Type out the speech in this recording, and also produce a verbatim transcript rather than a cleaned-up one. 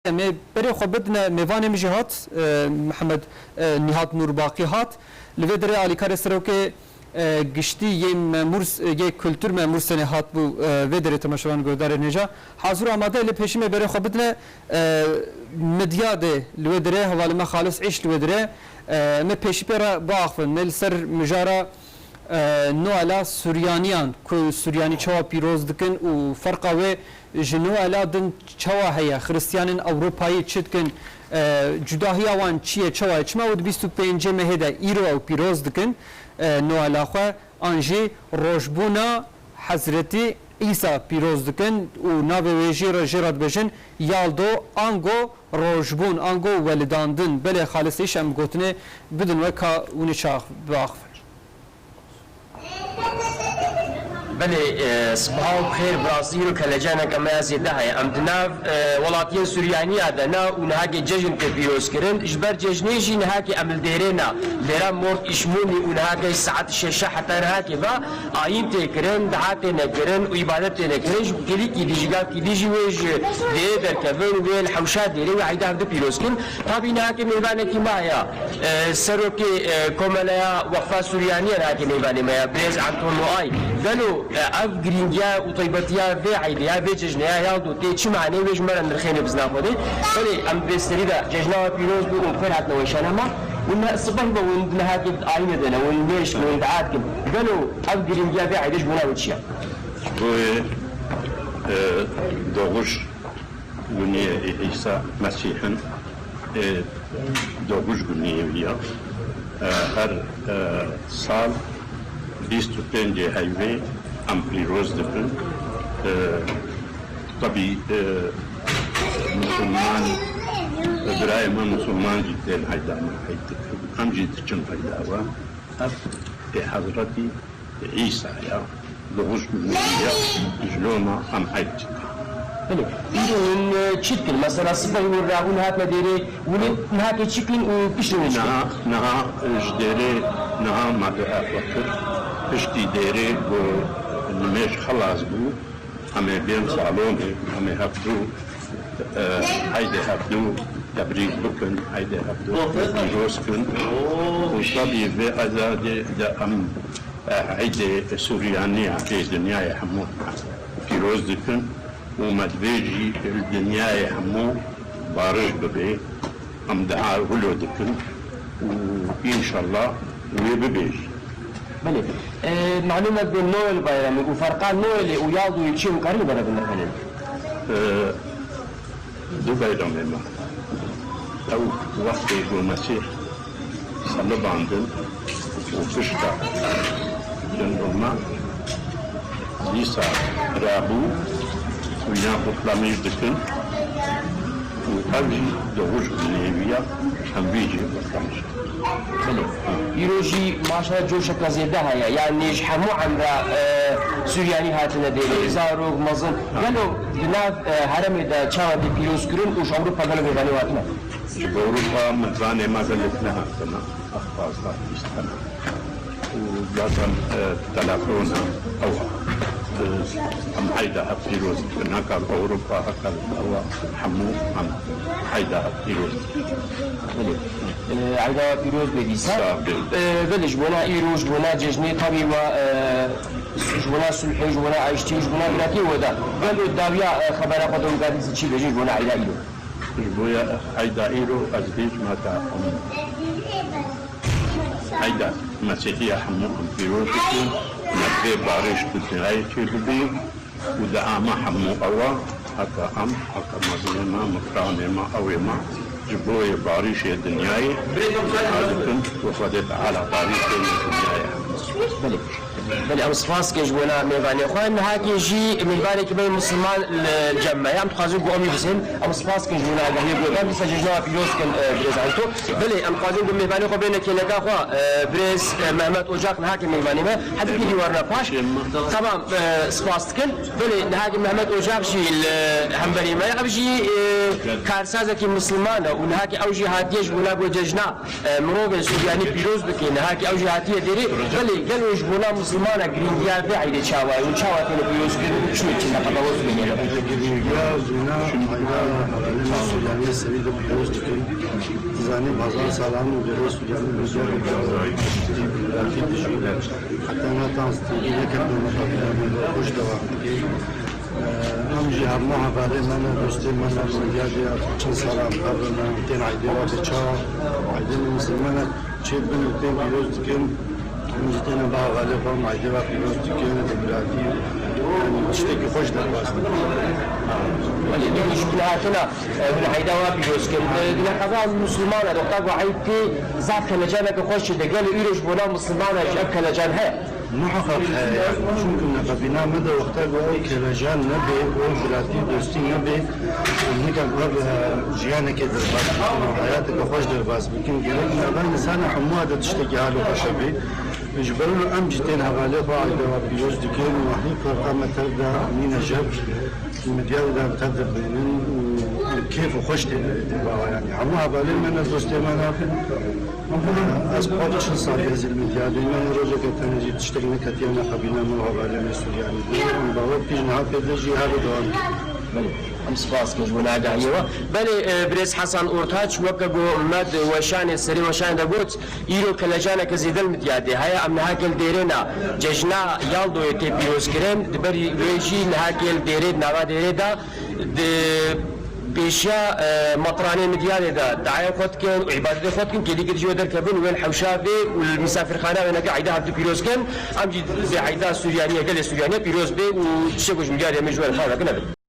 Em ê berê xwe bidine mêvanê min jî hat, e, Mihemed, e, Nîhat Nûrbaqî hat. Li vê derê alîkarê serokê, e, giştî yê memûr, yê kultur memûr Senê hat bû, e, vê derê temaşevan guhdarên hêja. Hazir û amade lê pêşî me berê xwe bidine, e, Midyadê li wê derê hevalê me Xalis Îş li wê derê. E, me pêşî pê re biaxivin. Me li ser mijara e, Noela Suryaniyan ku Suryanî çawa pîroz dikin û ferqa wê ji Noela din çawa heye? Xiristiyanên Ewropayî çi dikin? E, cudahiya wan çi ye? Çawa ye? Çima wê di bîst û pêncê mehê de îro ew pîroz dikin, e, Noela xwe, an jî rojbûna Hezretî Îsa pîroz dikin û navê wê jî re jê re dibêjin Yaldo, ango rojbûn, ango welidandin. Belê Xalis Îş, em gotinê bidin we ka hûn ê çax biaxivin. Belê, e, sibaha û bi xêr, bi rastî îro kelecaneke me ya zêde heye. Em di nav, e, welatiyên Suryaniya de ne û nihakê cejn tê pîrozkirin. Ji ber cejnê jî nihakê em li dêrê ne. Dêra Mort Îşmûnî û nihakê ji saet şeşe heta nihakê ve ayîn tê kirin, diha têne kirin û îbadet têne kirin. Ji gelîkî dî, ji gavkî dî jî wê ji dêrê derkevin û wê li hewşa dêrê wê eyda hevdu pîroz kin. Tabî nihakê mêvanekî me heye. E, serokê, e, Komeleya Weqfa Suryaniyan hake mêvanê me ya, birêz Anton Noay. Gelo, e, ev girîngiya û taybetiya vê eydê ya, vê cejnê ya Yaldo tê çi manê wê ji me re nirxêne bi zina Xwedê? Belê, em bi vê serî de cejna we pîroz bû û bi xêr hatine weşana me. Hûn ne sibeh be hûn di nihakê ayînê de ne, hûn mêş, hûn dua dikin. Gelo, ev girîngiya vê eydê ji bona we çi ye? Boyê, e, doğuş Guniyê Îsa Mesîh in, ê doğuş guniyê wî ya. E, her, e, sal bîst û pêncê heyvê em pîroz dikin. E, tabî, e, Musulman, birayê me Musulman jî tên heyda me heid dikin. Em jî diçin heyda we. Ev ê Hezretî Îsa ya, doğuş günü ya, ji loma em heid dikin. Belê. Îro hûn, e, çi dikin? Mesela, sibehî hûn rabûn hatine dêrê, hûn ê niha tê çi kin û piştre hûn çi kin? Niha, niha, e, ji dêrê niha me dua xwe kir. Piştî dêrê ku nimêj xelas bû, em ê bên salonê, em ê hevdu, e, eydê hevdu tebrîk bikin, eydê hevdu pîroz kin. Û tabî vê ezadê de em, e, eydê Suryaniya ê dinyayê hemû pîroz dikin û me divê jî li dinyayê hemû bariş bibe. Em dua wilo dikin û înşallah wê bibêjî. Belê. E, malûm e bi Noel bayramê û ferqa Noelê û Yaldoyê çi ye, hûn karî li bere binirxînin? E, du bayramê me. Ew wextê ku Mesîh selibandin û pişta din Roma, dîsa rabû û yan kutlamîş dikin û ev jî doğuş günê wî ya, em vî jî kutlamîş. Belê. Îro jî maşallah coşeke zêde heye. Yanî ji hemû emra, e, Suryanî hatine dêrê. Zarok, mezin. Gelo di nav, e, herêmê de çawa tê pîroz kirin û ji Ewropa gelo mêvanê hatine? Ji Ewropa mêvanê me gelek nehatine. Ex fazla bîst tane. Û zaten, e, telefona ew, e, em eyda hev pîroz dikin. Heka li Ewropa, heka li ew, hemû em eyda hev pîroz dikin. Belê. E, eyda pîroz be dîsa. Sağ ol. E, belê, ji bona îro, ji bona cejnê tabî we, e, ji bona sulhê, ji bona aştiyê, ji bona biratiyê we de. Gelo dawiya, e, xebera xwe de û gadî çi bêjin ji bona eyda îro? Ji bo ya eyda îro ez bêjim heta em Eyda Mesîhiya hemû em pîroz dikin, me divê bariş bi dinyayê çêbibî û di ama hemû ewa heta em, heta meziyê me, miqranê me, ewê me, ji bo yê barîşê dinyayê dua dikin û Xwedê Teala barîşê li dinyayê hemû. Belê. Belê, em spas dikin ji bona mêvanê xwe. Nihakê jî mêvanekî me yê misilman li cem me ye. Em dixwazin ku em jî bizin. Em spas dikin ji bona agahiyê ku em dîsa cejna we pîroz dikin, e, birêz Anto. Belê, em dixwazin ku mêvanê xwe bêne kêleka xwe, e, birêz, e, Mehmet Ocak nihakê mêvanê me. Hadi pîdî werine paş. Tamam, e, spas dikin. Belê, nihakê Mehmet Ocak jî li hemberî me ye. Ev jî, e, karsazekî misilman e û nihakê ew jî hatiye ji bona ku cejna e, mirovên Suryanî pîroz bike, nihakî ew jî hatiye dêrê. Belê, Gelo ji bona Mislimana girîngiya vê eydê çawa ye û çawa têne pîrozkirin û çi çi neqebawa zû bêne? Girîngiya zûna eyda hevalê me Suryaniyê serî de pîroz dikin. Zanî bazar salam û gelo Suryanî bizar û pîrozî dijî. Heta natan stîlî neketine xwe xweş dewam dike. Em jî hemû hevalê me ne, dostê me ne, Suriyadê ya çend sala em hev ne, em tên eydê wa bê çawa, eydê me Mislimana çêdibin û tên pîroz dikin. Em jî têne ba hevalê xwe, em eydê wa pîroz dikin, bi biratî, yanî tiştekî xweş derbas dikin. Belê, nî ji bin hatina, e, hûn eyda wa pîroz kirin. E, di neqeba Mislimana, wexta ku eyd tê, zaf kelecaneke xweş çêde. Gelo îro ji bona Mislimana jî ev kelecan heye? Muheqeq heye, yani. Çunku neqebîna me de wexta ku ew kelecan nebe, ew biratî, dostî nebe, nikan ev, e, jiyanekê derbas bikin, heyateke xweş derbas bikin. Gerek nava insana hemûa de tiştekî hal û xweş hebe. Ji ber wilo em jî tên hevalê xwe eyda wa pîroz dikin û hî ferqa me tev de nîne jev. Midyadê de em tev de bînin û em kêf û xweş têne êdî bawa, yani. Hemû hevalê me ne, dostê me ne. Ez pênc çil salî ez li Midyadê me, rojeke tenê jî tiştek neketiye neqebîna me û hevalê me Suryanî de. Em bawer dikin ji niha pê de jî her dewam dikin. Belê, em spas dikin ji bo agahiyê we. Belê, e, birêz Hasan Ortaç, weke ku me di weşanê, serê weşanê de got, îro kelecaneke zêde li Midyadê heye. Em niha gel dêrêna cejna Yaldoyê tê pîrozkirin. Di berî wê jî niha gel dêrê, di nava dêrê de di pêşiya, e, metranê Midyadê de diayê xwe dikin û îbadetê xwe dikin, kêlîkê dijî wê derkevin û wên hewşa bê û li misafirxana wê neke eyda hevdû pîroz kin. Em jî dê eyda Suryaniyê, gelê Suryaniyê pîroz bê û tiştek ku ji Midyadê me ji we re xeber nebe.